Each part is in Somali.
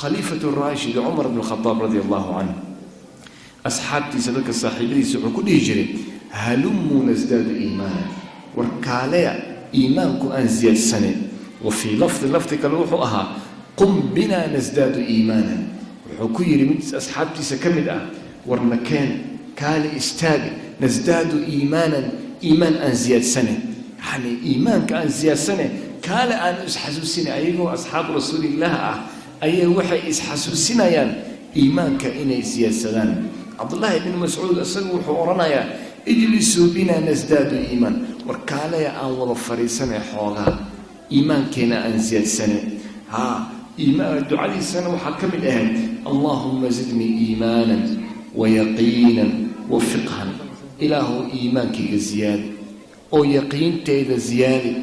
Khaliifatu Raashid Cumar bn Khadaab radia Allahu canhu asxaabtiisa, dadka saaxiibadiisa, wuxuu ku dhihi jiray: "Halumuu nasdaadu iimaana." War kaaleya, iimaanku aan ziyaadsane. Wa fii lafdi, lafdi kale wuxuu ahaa: "Qum binaa nasdaadu iimaanan." Wuxuu ku yidhi mid asxaabtiisa ka mid ah: "Warna keen, kaale, istaag, nasdaadu iimaanan, iimaan aan ziyaadsane, yani iimaanka aan ziyaadsane, kaale aan isxasuusina." Ayagoo asxaabu Rasuulillaah ah ayay waxay isxasuusinayaan iimaanka inay siyaadsadaan. Cabdullaahi ibni Mascuud isagu wuxuu odhanayaa: "Ijlisuu binaa nasdaadu iimaan." War kaaleya, aan wada fadhiisanay xoogaa, iimaankeena aan siyaadsane. Haa, ducadiisana waxaa ka mid ahayd: "Allaahuma zidnii iimaanan wayaqiinan wa fiqhan." Ilaahu, iimaankayga ziyaadi, oo yaqiinteyda ziyaadi,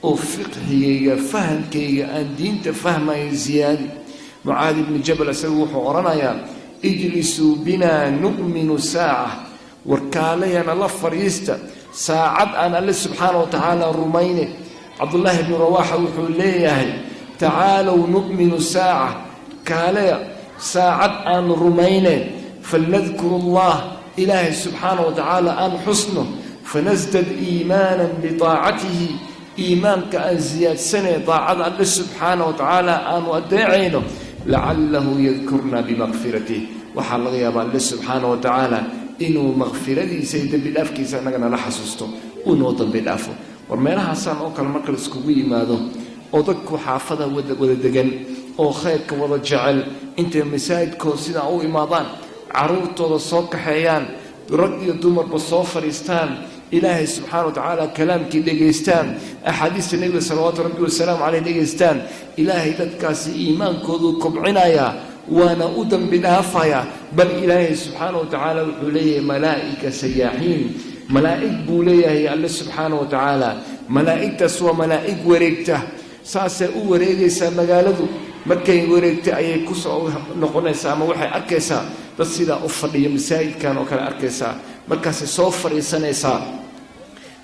oo fiqhigayga, fahamkayga aan diinta fahmayo ziyaadi. Mucaadi ibni Jabal isagu wuxuu odhanayaa: "Ijlisuu binaa nu'minu saaca." Warkaalayana la fadhiista, saacad aan Alle subxaana wa tacaala rumayne. Cabdullaahi ibnu Rawaaxa wuxuu leeyahay: "Tacaalow nu'minu saaca." Kaaleya, saacad aan rumayne. "Falnadkuru Allah," Ilaahay subxaana wa tacaala aan xusno. "Fanasdad iimaanan bitaacatihi," iimaanka aan siyaadsanay daacada Alle subxaana wa tacaala aanu adeecayno. "Lacalahu yadkurna bimaqfiratih," waxaa laga yaabaa Alle subxaana wa tacaala inuu makfiradiisa iyo dembi dhaafkiisa annaga nala xasuusto, uu noo dambi dhaafo. War meelahaasaan oo kale marka la iskugu yimaado, oo dadku xaafada wada degan oo khayrka wada jecel intay masaajidkooda sidaa u imaadaan, caruurtooda soo kaxeeyaan, rag iyo dumarba soo fadhiistaan, Ilaahay subxaana wa tacaala kalaamkii dhegaystaan, axaadiista Nebiga salawaatu Rabbi wasalaamu caleyh dhegaystaan, Ilaahay dadkaasi iimaankoodu kobcinayaa, waana u dambi dhaafayaa. Bal Ilaahay subxaana wa tacaala wuxuu leeyahay malaa'ika sayaaxiin, malaa'ig buu leeyahay Alle subxaana wa tacaala. Malaa'igtaas waa malaa'ig wareegta, saasay u wareegaysaa magaaladu. Markay wareegta ayay kusoo noqonaysaa, ama waxay arkaysaa dad sidaa u fadhiya masaajidkan oo kale arkaysaa, markaasay soo fadhiisanaysaa.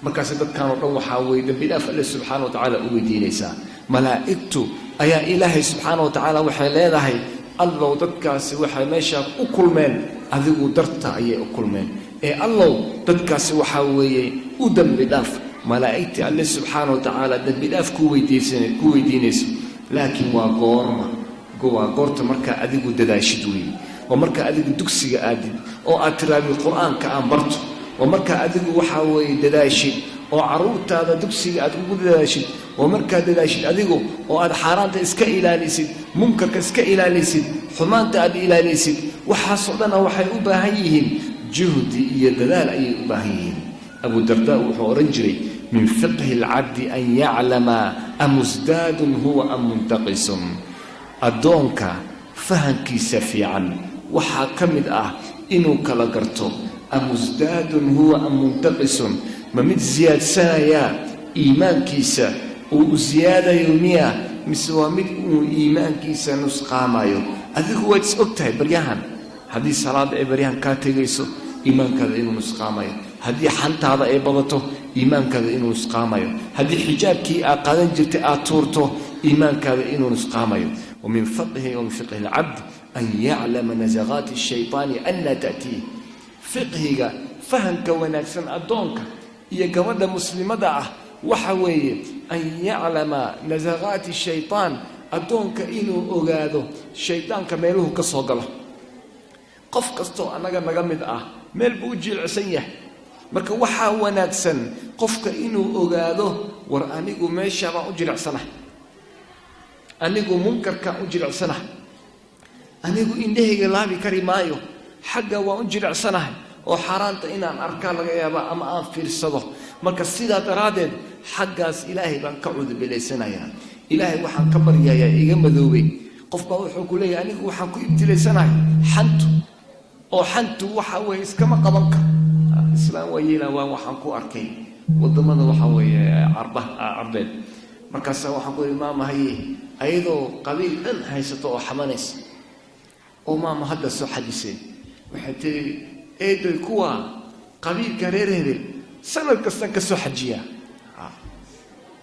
Markaase dadkan oo dhan waxaa weye dembi dhaaf Alle subxaana wa tacaala u weydiinaysaa. Malaa'igtu ayaa Ilaahay subxaana wa tacaala waxay leedahay: "Allow, dadkaasi waxay meeshaa u kulmeen adigu darta ayay u kulmeen, ee Allow, dadkaasi waxaa weeye u dembi dhaaf." Malaa'igtii Alle subxaana wa tacaala dembi dhaaf ku weydiinayso. Laakiin waa goorma? Waa goorta markaa adigu dadaashid weeye. Waa markaa adigu dugsiga aadid oo aad tiraadid: "Qur-aanka aan barto." Waa markaa adigu waxaa weeye dadaashid oo carruurtaada dugsiga aad ugu dadaashid. Waa markaad dadaashid adigu oo aad xaaraanta iska ilaalisid, munkarka iska ilaalisid, xumaanta aad ilaalisid. Waxaasoo dhanna waxay u baahan yihiin juhdi iyo dadaal ayay u baahan yihiin. Abu Darda wuxuu odhan jiray: "Min fiqhi alcabdi an yaclama amusdaadun huwa am muntaqisun." Addoonka fahankiisa fiican waxaa ka mid ah inuu kala garto: amusdaadun huwa am muntaqisun? Ma mid siyaadsanayaa iimaankiisa uu siyaadayo miya, mise waa mid uu iimaankiisa nusqaamayo? Adigu waad is og tahay baryahan, haddii salaadda ay baryahan kaa tegayso, iimaankaada inuu nusqaamayo. Haddii xantaada ay badato, iimaankaada inuu nusqaamayo. Haddii xijaabkii aad qaadan jirtay aad tuurto, iimaankaada inuu nusqaamayo. Wamin fiqhi wamin fiqhi alcabd an yaclama nasaqaati ashaytaani anna ta'tiih. Fiqhiga, fahamka wanaagsan addoonka iyo gabadha muslimada ah waxa weeye an yaclama nasaqaati shaytaan, addoonka inuu ogaado shaydaanka meeluhu ka soo galo. Qof kastoo annaga naga mid ah meel buu u jiilcsan yahay. Marka waxaa wanaagsan qofka inuu ogaado: war, anigu meesha baan u jilicsanahay, anigu munkarkaan u jilicsanahay, anigu indhahayga laabi kari maayo, xagga waan u jilicsanahay oo xaaraanta inaan arkaa laga yaaba ama aan fiirsado. Marka sidaa daraaddeed xaggaas Ilaahay baan ka cudubilaysanayaa, Ilaahay waxaan ka baryayaa iga madoobay. Qof baa wuxuu ku leeyahay: "Anigu waxaan ku ibtilaysanahay xantu, oo xantu waxa weeye iskama qaban karo." Islaam waa yeelaan waan waxaan ku arkay waddamada waxa weeye carba carbeed. Markaasa waxaan ku yidhi: "Maama, haye," ayadoo qabiil dhan haysato oo xamanaysa, oo maama hadda soo xajiseen. Waxay tiri: "Eedoy, kuwa qabiilka reer hebel sanad kastan ka soo xajiyaa."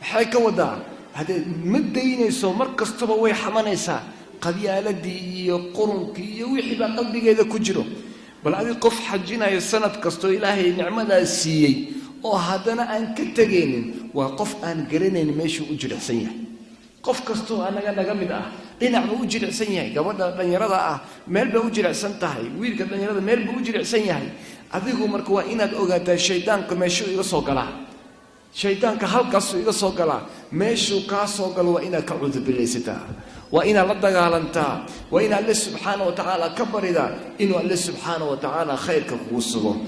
Maxay ka wadaa? Haddee ma daynayso, mar kastaba way xamanaysaa. Qabyaaladii iyo qurunkii iyo wixii baa qalbigeeda ku jiro. Bal adig qof xajinaya sanad kastoo Ilaahay nicmadaas siiyey oo haddana aan ka tegaynin, waa qof aan garanayn meeshuu u jilicsan yahay. Qof kastoo annaga naga mid ah dhinac buu u jilicsan yahay. Gabadha dhallinyarada ah meel bay u jilicsan tahay, wiilka dhallinyarada meel buu u jilicsan yahay. Adigu marka waa inaad ogaataa, shaydaanka meeshuu iga soo galaa, shaydaanka halkaasuu iga soo galaa. Meeshuu kaa soo galo waa inaad ka cuudubilaysataa, waa inaad la dagaalantaa, waa inaad Alle subxaana wa tacaala ka baridaa inuu Alle subxaana wa tacaala khayrka kugu sugo.